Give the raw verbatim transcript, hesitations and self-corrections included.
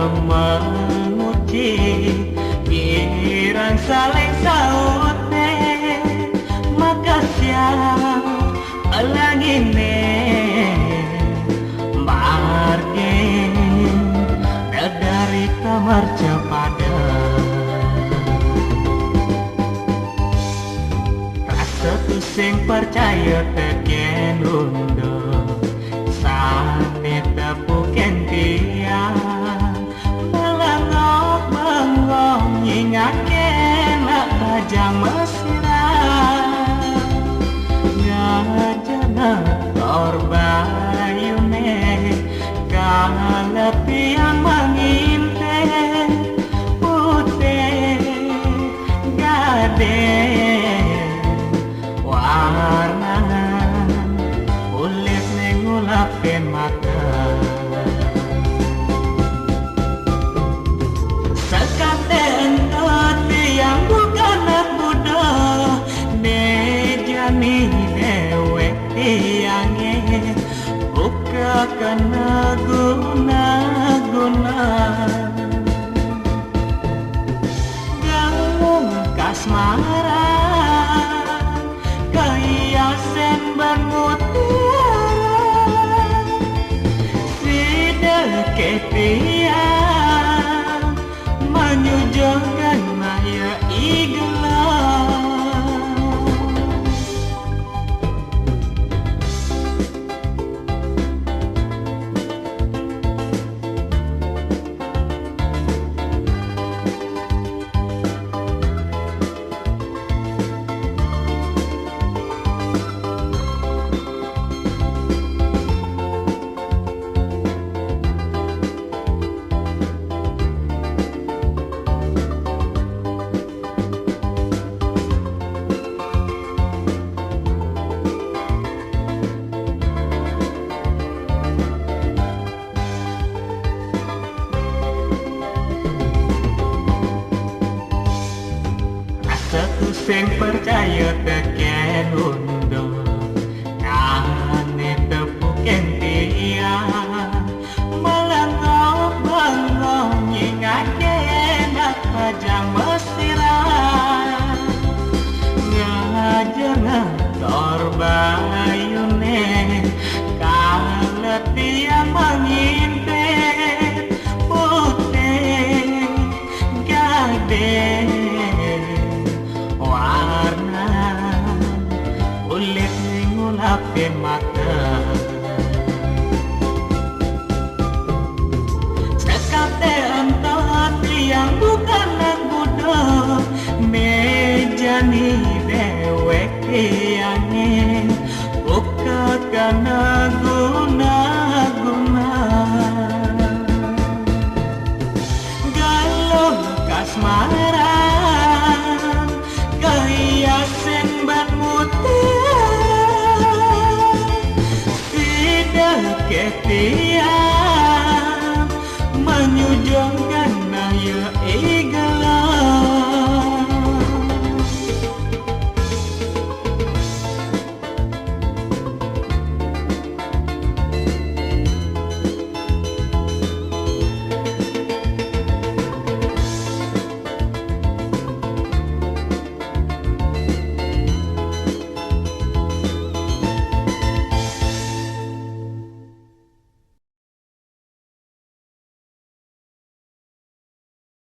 Menguci, kirang saling saute, makasih alangine, marge dari kamar cepada. Rasa tu sing percaya teken undo, sane tepuken tiang, melengok bengong nyingake nak bajang mesra. Ngajana tor bayune, kala tiang menginte, putih gade warna, kulit ning ngulape mata. Sekate ento tiang bukan anak muda, ne jani dewek tiange, buka kena guna-guna. Galung kasmaran, kahiasen ban mutiara, sida ke tiang, manyujungkan maya igla. Rasa tu sing percaya teken undo, ane tepuken tiang, melengok bengong nyingake nak bajang mesra. Ngajana tor bayune, kala tiang menginte, putih gade warna, kulit ning ngulape mata. Sekate ento tiang bukan anak muda, ne jani dewek tiange, buka kena guna-guna. Galung kasmaran, kahiasen ban mutiara, sida ke tiang, manyujungke